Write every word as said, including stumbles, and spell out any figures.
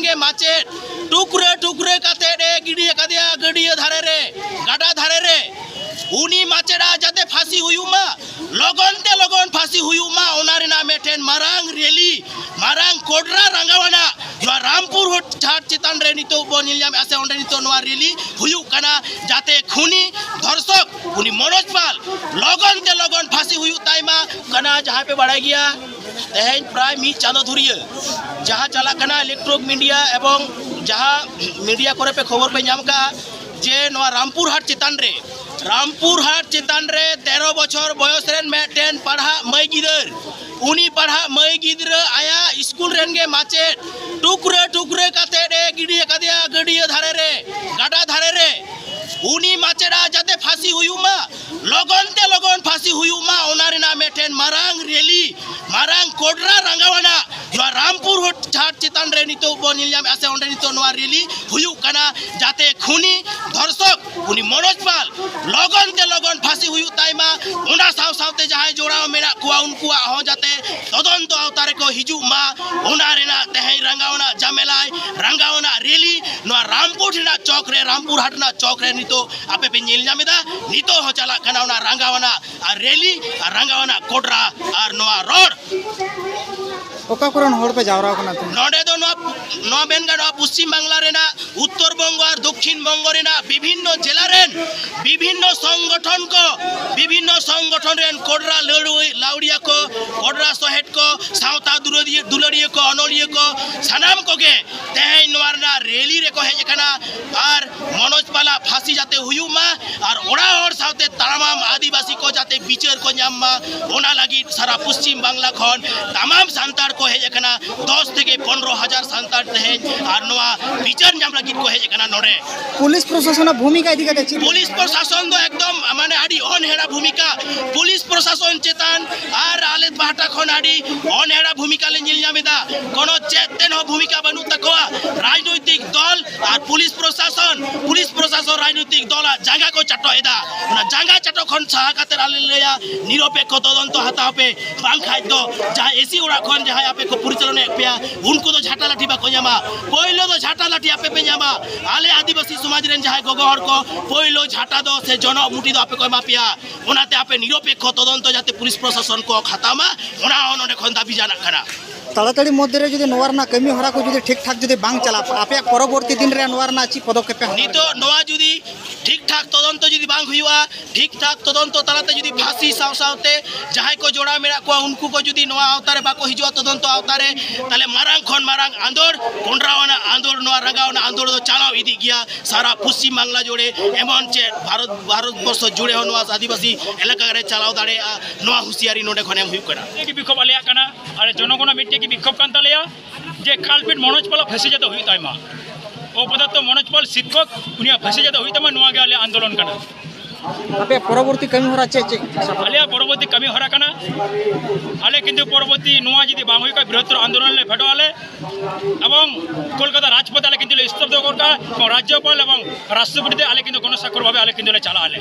ᱜᱮ ᱢᱟᱪᱮᱫ ᱴᱩᱠᱨᱟᱹ ᱴᱩᱠᱨᱟᱹ ᱠᱟᱛᱮᱫ ᱮ ᱜᱤᱰᱤ ᱟᱠᱟᱫᱮᱭᱟ ᱜᱟᱹᱰᱭᱟᱹ ᱫᱷᱟᱨᱮ ᱨᱮ, ᱜᱟᱰᱟ ᱫᱷᱟᱨᱮ ᱨᱮ᱾ ᱩᱱᱤ ᱢᱟᱪᱮᱫᱟᱜ ᱡᱟᱛᱮ ᱯᱷᱟᱸᱥᱤ ᱦᱩᱭᱩᱜ ᱢᱟ, ᱞᱚᱜᱚᱱ ᱛᱮ ᱞᱚᱜᱚᱱ ᱯᱷᱟᱸᱥᱤ ᱦᱩᱭᱩᱜ ᱢᱟ, ᱚᱱᱟ ᱨᱮᱱᱟᱜ ᱢᱤᱫᱴᱮᱱ ᱢᱟᱨᱟᱝ ᱨᱮᱞᱤ, ᱢᱟᱨᱟᱝ ᱠᱚᱰᱨᱟ ᱨᱟᱸᱜᱟᱣ ᱟᱱᱟᱜ ᱱᱚᱣᱟ ᱨᱟᱢᱯᱩᱨ ᱦᱟᱴ ᱪᱮᱛᱟᱱ ᱨᱮ ᱱᱤᱛᱚᱜ ᱵᱚᱱ ᱧᱮᱞ ᱧᱟᱢᱮᱫᱼᱟ, ᱥᱮ ᱚᱸᱰᱮ ᱱᱤᱛᱚᱜ ᱱᱚᱣᱟ ᱨᱮᱞᱤ ᱦᱩᱭᱩᱜ ᱠᱟᱱᱟ, ᱡᱟᱛᱮ ᱠᱷᱩᱱᱤ ᱫᱷᱚᱨᱥᱚᱠ ᱩᱱᱤ ᱢᱚᱱᱳᱡᱽ ᱯᱟᱞ ᱞᱚᱜᱚᱱ ᱛᱮ ᱞᱚᱜᱚᱱ ᱯᱷᱟᱸᱥᱤ ᱦᱩᱭᱩᱜ ᱛᱟᱭ ᱢᱟ᱾ ᱠᱟᱱᱟ, ᱡᱟᱦᱟᱸᱭ ᱯᱮ ᱵᱟᱲᱟᱭ ᱜᱮᱭᱟ, ᱛᱮᱦᱮᱧ ᱯᱨᱟᱭ ᱢᱤᱫ ᱪᱟᱸᱫᱚ ᱫᱷᱩᱨᱤᱭᱟᱹ ᱡᱟᱦᱟᱸ ᱪᱟᱞᱟᱜ ᱠᱟᱱᱟ ᱤᱞᱮᱠᱴᱨᱚᱱᱤᱠ ᱢᱤᱰᱤᱭᱟ ᱮᱵᱚᱝ ᱡᱟᱦᱟᱸ ᱢᱤᱰᱤᱭᱟ ᱠᱚᱨᱮ ᱯᱮ ᱠᱷᱚᱵᱚᱨ ᱯᱮ ᱧᱟᱢ ᱠᱟᱜᱼᱟ, ᱡᱮ ᱱᱚᱣᱟ ᱨᱟᱢᱯᱩᱨ ᱦᱟᱴ ᱪᱮᱛᱟᱱ ᱨᱮ, ᱨᱟᱢᱯᱩᱨ ᱦᱟᱴ ᱪᱮᱛᱟᱱ ᱨᱮ ᱛᱮᱨᱚ ᱵᱚᱪᱷᱚᱨ ᱵᱚᱭᱚᱥ ᱨᱮᱱ ᱢᱤᱫᱴᱮᱱ ᱯᱟᱲᱦᱟᱜ ᱢᱟᱹᱭ ᱜᱤᱫᱟᱹᱨ, ᱩᱱᱤ ᱯᱟᱲᱦᱟᱜ ᱢᱟᱹᱭ ᱜᱤᱫᱽᱨᱟᱹ ᱟᱭᱟᱜ ᱥᱠᱩᱞ ᱨᱮᱱ ᱜᱮ ᱢᱟᱪᱮᱫ ᱴᱩᱠᱨᱟᱹ ᱴᱩᱠᱨᱟᱹ ᱠᱟᱛᱮᱫ ᱮ ᱜᱤᱰᱤ ᱟᱠᱟᱫᱮᱭᱟ ᱜᱟᱹᱰᱭᱟᱹ ᱫᱷᱟᱨᱮ ᱨᱮ, ᱜᱟᱰᱟ ᱫᱷᱟᱨᱮ ᱨᱮ᱾ ᱩᱱᱤ ᱢᱟᱪᱮᱫᱟᱜ ᱡᱟᱛᱮ ᱯᱷᱟᱸᱥᱤ ᱦᱩᱭᱩᱜ ᱢᱟ, ᱞᱚᱜᱚᱱ ᱛᱮ ᱞᱚᱜᱚᱱ ᱯᱷᱟᱸᱥᱤ ᱦᱩᱭᱩᱜ ᱢᱟ, ᱚᱱᱟ ᱨᱮᱱᱟᱜ ᱢᱤᱫᱴᱮᱱ ᱢᱟᱨᱟᱝ ᱨᱮᱞᱤ, ᱢᱟᱨᱟᱝ ᱠᱚᱰᱨᱟ ᱨᱟᱸᱜᱟᱣ ᱟᱱᱟᱜ ᱱᱚᱣᱟ ᱨᱟᱢᱯᱩᱨ ᱦᱟᱴ ᱪᱮᱛᱟᱱ ᱨᱮ ᱱᱤᱛᱚᱜ ᱵᱚᱱ ᱧᱮᱞ ᱧᱟᱢᱮᱫᱼᱟ, ᱥᱮ ᱚᱸᱰᱮ ᱱᱤᱛᱚᱜ ᱱᱚᱣᱟ ᱨᱮᱞᱤ ᱦᱩᱭᱩᱜ ᱠᱟᱱᱟ, ᱡᱟᱛᱮ ᱠᱷᱩᱱᱤ ᱫᱷᱚᱨᱥᱚᱠ ᱩᱱᱤ ᱢᱚᱱᱳᱡᱽ ᱯᱟᱞ ᱞᱚᱜᱚᱱ ᱛᱮ ᱞᱚᱜᱚᱱ ᱯᱷᱟᱸᱥᱤ ᱦᱩᱭᱩᱜ ᱛᱟᱭ ᱢᱟ᱾ ᱚᱱᱟ ᱥᱟᱶ ᱥᱟᱶᱛᱮ ᱡᱟᱦᱟᱸᱭ ᱡᱚᱲᱟᱣ ᱢᱮᱱᱟᱜ ᱠᱚᱣᱟ, ᱩᱱᱠᱩᱣᱟᱜ ᱦᱚᱸ ᱡᱟᱛᱮ ᱛᱚᱫᱚᱱᱛᱚ ᱟᱣᱛᱟ ᱨᱮᱠᱚ ᱦᱤᱡᱩᱜ ᱢᱟ, ᱚᱱᱟ ᱨᱮᱱᱟᱜ ᱛᱮᱦᱮᱧ ᱨᱟᱸᱜᱟᱣ ᱟᱱᱟᱜ ᱡᱟᱢᱮᱞᱟᱭ, ᱨᱟᱸᱜᱟᱣ ᱟᱱᱟᱜ ᱨᱮᱞᱤ ᱱᱚᱣᱟ ᱨᱟᱢᱯᱩᱨ ᱨᱮᱱᱟᱜ ᱪᱚᱠ ᱨᱮ, ᱨᱟᱢᱯᱩᱨ ᱦᱟᱴ ᱨᱮᱱᱟᱜ ᱪᱚᱠ ᱨᱮ ᱱᱤᱛᱚᱜ ᱟᱯᱮ ᱯᱮ ᱧᱮᱞ ᱧᱟᱢ ᱮᱫᱟ᱾ ᱱᱤᱛᱚᱜ ᱦᱚᱸ ᱪᱟᱞᱟᱜ ᱠᱟᱱᱟ ᱚᱱᱟ ᱨᱟᱸᱜᱟᱣ ᱟᱱᱟᱜ ᱟᱨ ᱨᱮᱞᱤ ᱟᱨ ᱨᱟᱸᱜᱟᱣ ᱟᱱᱟᱜ ᱠᱚᱰᱨᱟ ᱟᱨ ᱱᱚᱣᱟ ᱨᱚᱲ᱾ ᱚᱠᱟ ᱠᱚᱨᱮᱱ ᱦᱚᱲ ᱯᱮ ᱡᱟᱣᱨᱟ ᱟᱠᱟᱱᱟ ᱛᱮᱦᱮᱧ? ᱱᱚᱰᱮ ᱫᱚ ᱱᱚᱣᱟ, ᱱᱚᱣᱟ ᱢᱮᱱ ᱜᱟᱱᱚᱜᱼᱟ, ᱯᱚᱥᱪᱤᱢ ᱵᱟᱝᱞᱟ ᱨᱮᱱᱟᱜ, ᱩᱛᱛᱚᱨ ᱵᱚᱝᱜᱚ ᱟᱨ ᱫᱚᱠᱠᱷᱤᱱ ᱵᱚᱝᱜᱚ ᱨᱮᱱᱟᱜ ᱵᱤᱵᱷᱤᱱᱱᱚ ᱡᱮᱞᱟ ᱨᱮᱱ ᱵᱤᱵᱷᱤᱱᱱᱚ ᱥᱚᱝᱜᱚᱴᱷᱚᱱ ᱠᱚ, ᱵᱤᱵᱷᱤᱱᱱᱚ ᱥᱚᱝᱜᱚᱴᱷᱚᱱ ᱨᱮᱱ ᱠᱚᱰᱨᱟ ᱞᱟᱹᱲᱩᱭ-, ᱞᱟᱹᱣᱲᱤᱭᱟ ᱠᱚ, ᱠᱚᱰᱨᱟ ᱥᱚᱦᱮᱫ ᱠᱚ, ᱥᱟᱶᱛᱟ ᱫᱩᱞᱟᱹᱲᱤᱭᱟᱹ, ᱫᱩᱞᱟᱹᱲᱤᱭᱟᱹ ᱠᱚ, ᱚᱱᱚᱞᱤᱭᱟᱹ ᱠᱚ, ᱥᱟᱱᱟᱢ ᱠᱚᱜᱮ ᱛᱮᱦᱮᱧ ᱱᱚᱣᱟ ᱨᱮᱱᱟᱜ ᱨᱮᱞᱤ ᱨᱮᱠᱚ ᱦᱮᱡ ᱟᱠᱟᱱᱟ᱾ ᱟᱨ ᱢᱚᱱᱳᱡᱽ ᱯᱟᱞᱟᱜ ᱯᱷᱟᱸᱥᱤ ᱡᱟᱛᱮ ᱦᱩᱭᱩᱜ ᱢᱟ, ᱟᱨ ᱚᱲᱟᱜ ᱦᱚᱲ ᱥᱟᱶᱛᱮ ᱛᱟᱢᱟᱢ ᱟᱹᱫᱤᱵᱟᱹᱥᱤ ᱠᱚ ᱡᱟᱛᱮ ᱵᱤᱪᱟᱹᱨ ᱠᱚ ᱧᱟᱢ ᱢᱟ, ᱚᱱᱟ ᱞᱟᱹᱜᱤᱫ ᱥᱟᱨᱟ ᱯᱚᱥᱪᱤᱢ ᱵᱟᱝᱞᱟ ᱠᱷᱚᱱ ᱛᱟᱢᱟᱢ ᱥᱟᱱᱛᱟᱲ ᱠᱚ ᱦᱮᱡ ᱟᱠᱟᱱᱟ᱾ ᱫᱚᱥ ᱛᱷᱮᱠᱮ ᱯᱚᱱᱨᱚ ᱦᱟᱡᱟᱨ ᱥᱟᱱᱛᱟᱲ ᱛᱮᱦᱮᱧ ᱟᱨ ᱱᱚᱣᱟ ᱵᱤᱪᱟᱹᱨ ᱧᱟᱢ ᱞᱟᱹᱜᱤᱫ ᱠᱚ ᱦᱮᱡ ᱟᱠᱟᱱᱟ ᱱᱚᱰᱮ᱾ ᱯᱩᱞᱤᱥ ᱯᱨᱚᱥᱟᱥᱚᱱᱟᱜ ᱵᱷᱩᱢᱤᱠᱟ ᱤᱫᱤ ᱠᱟᱛᱮ ᱪᱮᱫ? ᱯᱩᱞᱤᱥ ᱯᱨᱚᱥᱟᱥᱚᱱ ᱫᱚ ᱮᱠᱫᱚᱢ ᱢᱟᱱᱮ ᱟᱹᱰᱤ ᱚᱱᱦᱮᱲᱟ ᱵᱷᱩᱢᱤᱠᱟ᱾ ᱯᱩᱞᱤᱥ ᱯᱨᱚᱥᱟᱥᱚᱱ ᱪᱮᱛᱟᱱ ᱟᱨ ᱟᱞᱮ ᱯᱟᱦᱴᱟ ᱠᱷᱚᱱ ᱟᱹᱰᱤ ᱚᱱᱦᱮᱲᱟ ᱵᱷᱩᱢᱤᱠᱟ ᱞᱮ ᱧᱮᱞ ᱧᱟᱢ ᱮᱫᱟ᱾ ᱠᱳᱱᱳ ᱪᱮᱫ ᱛᱮᱫ ᱦᱚᱸ ᱵᱷᱩᱢᱤᱠᱟ ᱵᱟᱹᱱᱩᱜ ᱛᱟᱠᱚᱣᱟ᱾ ᱨᱟᱡᱽᱱᱳᱭᱛᱤᱠ ᱫᱚᱞ ᱟᱨ ᱯᱩᱞᱤᱥ ᱯᱨᱚᱥᱟᱥᱚᱱ, ᱯᱩᱞᱤᱥ ᱯᱨᱚᱥᱟᱥᱚᱱ ᱨᱟᱡᱽᱱᱳᱭᱛᱤᱠ ᱫᱚᱞᱟᱜ ᱡᱟᱸᱜᱟ ᱠᱚ ᱪᱟᱴᱚᱜ ᱮᱫᱟ᱾ ᱚᱱᱟ ᱪᱟᱸᱜᱟ ᱪᱟᱴᱚ ᱠᱷᱚᱱ ᱥᱟᱦᱟ ᱠᱟᱛᱮ ᱟᱞᱮ ᱞᱮ ᱞᱟᱹᱭᱟ, ᱱᱤᱨᱚᱯᱮᱠᱠᱷᱚ ᱛᱚᱫᱚᱱᱛᱚ ᱦᱟᱛᱟᱣ ᱯᱮ, ᱵᱟᱝᱠᱷᱟᱡ ᱫᱚ ᱡᱟᱦᱟᱸᱭ ᱮᱥᱤ ᱚᱲᱟᱜ ᱠᱷᱚᱱ ᱡᱟᱦᱟᱸᱭ ᱟᱯᱮ ᱠᱚ ᱯᱚᱨᱤᱪᱟᱞᱚᱱᱟᱭᱮᱫ ᱯᱮᱭᱟ, ᱩᱱᱠᱩ ᱫᱚ ᱡᱷᱟᱴᱟ ᱞᱟᱹᱴᱷᱤ ᱵᱟᱠᱚ ᱧᱟᱢᱟ᱾ ᱯᱳᱭᱞᱳ ᱫᱚ ᱡᱷᱟᱴᱟ ᱞᱟᱹᱴᱷᱤ ᱟᱯᱮ ᱯᱮ ᱧᱟᱢᱟ᱾ ᱟᱞᱮ ᱟᱹᱫᱤᱵᱟᱹᱥᱤ ᱥᱚᱢᱟᱡᱽ ᱨᱮᱱ ᱡᱟᱦᱟᱸᱭ ᱜᱚᱜᱚ ᱦᱚᱲ ᱠᱚ ᱯᱳᱭᱞᱳ ᱡᱷᱟᱴᱟ ᱫᱚ ᱥᱮ ᱡᱚᱱᱚᱜ ᱢᱩᱴᱷᱤ ᱫᱚ ᱟᱯᱮ ᱠᱚ ᱮᱢᱟ ᱯᱮᱭᱟ᱾ ᱚᱱᱟᱛᱮ ᱟᱯᱮ ᱱᱤᱨᱚᱯᱮᱠᱠᱷᱚ ᱛᱚᱫᱚᱱᱛᱚ ᱡᱟᱛᱮ ᱯᱩᱞᱤᱥ ᱯᱨᱚᱥᱟᱥᱚᱱ ᱠᱚ ᱦᱟᱛᱟᱣ ᱢᱟ, ᱚᱱᱟ ᱦᱚᱸ ᱱᱚᱰᱮ ᱠᱷᱚᱱ ᱫᱟᱹᱵᱤ ᱡᱟᱱᱟᱜ ᱠᱟᱱᱟ᱾ ᱛᱟᱲᱟᱛᱟᱲᱤ ᱢᱚᱫᱽᱫᱷᱮ ᱨᱮ ᱡᱩᱫᱤ ᱱᱚᱣᱟ ᱨᱮᱱᱟᱜ ᱠᱟᱹᱢᱤ ᱦᱚᱨᱟ ᱠᱚ ᱡᱩᱫᱤ ᱴᱷᱤᱠ ᱴᱷᱟᱠ ᱡᱩᱫᱤ ᱵᱟᱝ ᱪᱟᱞᱟᱜᱼᱟ, ᱟᱯᱮᱭᱟᱜ ᱯᱚᱨᱚᱵᱚᱨᱛᱤ ᱫᱤᱱ ᱨᱮ ᱱᱚᱣᱟ ᱨᱮᱱᱟᱜ ᱪᱮᱫ ᱯᱚᱫᱚᱠᱷᱮᱯ ᱯᱮ ᱦᱟᱛᱟᱣᱟ? ᱱᱤᱛᱚᱜ ᱱᱚᱣᱟ ᱡᱩᱫᱤ ᱴᱷᱤᱠ ᱴᱷᱟᱠ ᱛᱚᱫᱚᱱᱛᱚ ᱡᱩᱫᱤ ᱵᱟᱝ ᱦᱩᱭᱩᱜᱼᱟ, ᱴᱷᱤᱠ ᱴᱷᱟᱠ ᱛᱚᱫᱚᱱᱛᱚ ᱛᱟᱞᱟᱛᱮ ᱡᱩᱫᱤ ᱯᱷᱟᱸᱥᱤ ᱥᱟᱶ ᱥᱟᱶᱛᱮ ᱡᱟᱦᱟᱸᱭ ᱠᱚ ᱡᱚᱲᱟᱣ ᱢᱮᱱᱟᱜ ᱠᱚᱣᱟ ᱩᱱᱠᱩ ᱠᱚ ᱡᱩᱫᱤ ᱱᱚᱣᱟ ᱟᱣᱛᱟ ᱨᱮ ᱵᱟᱠᱚ ᱦᱤᱡᱩᱜᱼᱟ ᱛᱚᱫᱚᱱᱛᱚ ᱟᱣᱛᱟ ᱨᱮ, ᱛᱟᱦᱞᱮ ᱢᱟᱨᱟᱝ ᱠᱷᱚᱱ ᱢᱟᱨᱟᱝ ᱟᱸᱫᱳᱲ, ᱠᱚᱸᱰᱨᱟᱣ ᱟᱱᱟᱜ ᱟᱸᱫᱳᱲ, ᱱᱚᱣᱟ ᱨᱟᱸᱜᱟᱣ ᱟᱱᱟᱜ ᱟᱸᱫᱳᱲ ᱫᱚ ᱪᱟᱞᱟᱣ ᱤᱫᱤᱜ ᱜᱮᱭᱟ ᱥᱟᱨᱟ ᱯᱚᱥᱪᱤᱢ ᱵᱟᱝᱞᱟ ᱡᱩᱲᱮ, ᱮᱢᱚᱱ ᱪᱮᱫ ᱵᱷᱟᱨᱚᱛ, ᱵᱷᱟᱨᱚᱛ ᱵᱚᱨᱥᱚ ᱡᱩᱲᱮ ᱦᱚᱸ ᱱᱚᱣᱟ ᱟᱹᱫᱤᱵᱟᱹᱥᱤ ᱮᱞᱟᱠᱟ ᱨᱮ ᱪᱟᱞᱟᱣ ᱫᱟᱲᱮᱭᱟᱜᱼᱟ, ᱱᱚᱣᱟ ᱦᱩᱸᱥᱤᱭᱟᱨᱤ ᱱᱚᱰᱮ ᱠᱷᱚᱱ ᱮᱢ ᱦᱩᱭᱩᱜ ᱠᱟᱱᱟ᱾ ᱱᱤᱭᱟᱹ ᱜᱮ ᱵᱤᱠᱷᱳᱵ ᱟᱞᱮᱭᱟᱜ ᱠᱟᱱᱟ, ᱟᱞᱮ ᱡᱚᱱᱚᱜᱚᱱᱟᱜ ᱢᱤᱫᱴᱮᱡ ᱜᱮ ᱵᱤᱠᱷᱳᱵ ᱠᱟᱱ ᱛᱟᱞᱮᱭᱟ ᱡᱮ culprit ᱢᱚᱱᱳᱡᱽ ᱯᱟᱞᱟᱜ ᱯᱷᱟᱹᱥᱤ ᱡᱟᱛᱮ ᱦᱩᱭᱩᱜ ᱛᱟᱭ ᱢᱟ, ᱚᱯᱟᱛᱚᱛᱚ ᱢᱚᱱᱳᱡᱽ ᱯᱟᱞ ᱥᱤᱠᱠᱷᱚᱠ ᱩᱱᱤᱭᱟᱜ ᱯᱷᱟᱹᱥᱤ ᱡᱟᱛᱮ ᱦᱩᱭᱩᱜ ᱛᱟᱭ ᱢᱟ, ᱱᱚᱣᱟ ᱜᱮ ᱟᱞᱮᱭᱟᱜ ᱟᱱᱫᱳᱞᱚᱱ ᱠᱟᱱᱟ᱾ ᱟᱯᱮ ᱯᱚᱨᱚᱵᱚᱨᱛᱤ ᱠᱟᱹᱢᱤ ᱦᱚᱨᱟ ᱪᱮᱫ ᱪᱮᱫ? ᱟᱞᱮᱭᱟᱜ ᱯᱚᱨᱚᱵᱚᱨᱛᱤ ᱠᱟᱹᱢᱤ ᱦᱚᱨᱟ ᱠᱟᱱᱟ, ᱟᱞᱮ ᱠᱤᱱᱛᱩ ᱯᱚᱨᱚᱵᱚᱨᱛᱤ ᱱᱚᱣᱟ ᱡᱩᱫᱤ ᱵᱟᱝ ᱦᱩᱭᱩᱜ ᱠᱷᱟᱱ ᱵᱨᱤᱦᱚᱛᱛᱚᱨ ᱟᱱᱫᱳᱞᱚᱱ ᱞᱮ ᱯᱷᱮᱰᱚᱜ ᱟᱞᱮ, ᱮᱵᱚᱝ ᱠᱳᱞᱠᱟᱛᱟ ᱨᱟᱡᱽᱯᱚᱛᱷ ᱟᱞᱮ ᱠᱤᱱᱛᱩ ᱞᱮ ᱥᱛᱚᱵᱫᱚ ᱜᱚᱫ ᱠᱟᱜᱼᱟ, ᱮᱵᱚᱝ ᱨᱟᱡᱽᱡᱚᱯᱟᱞ ᱮᱵᱚᱝ ᱨᱟᱥᱴᱨᱚᱯᱚᱛᱤ ᱛᱮ ᱟᱞᱮ ᱠᱤᱱᱛᱩ ᱜᱚᱱᱚ ᱥᱟᱠᱠᱷᱚᱨ ᱵᱷᱟᱵᱮ ᱟᱞᱮ ᱠᱤᱱᱛᱩ ᱞᱮ ᱪᱟᱞᱟᱜ ᱟᱞᱮ᱾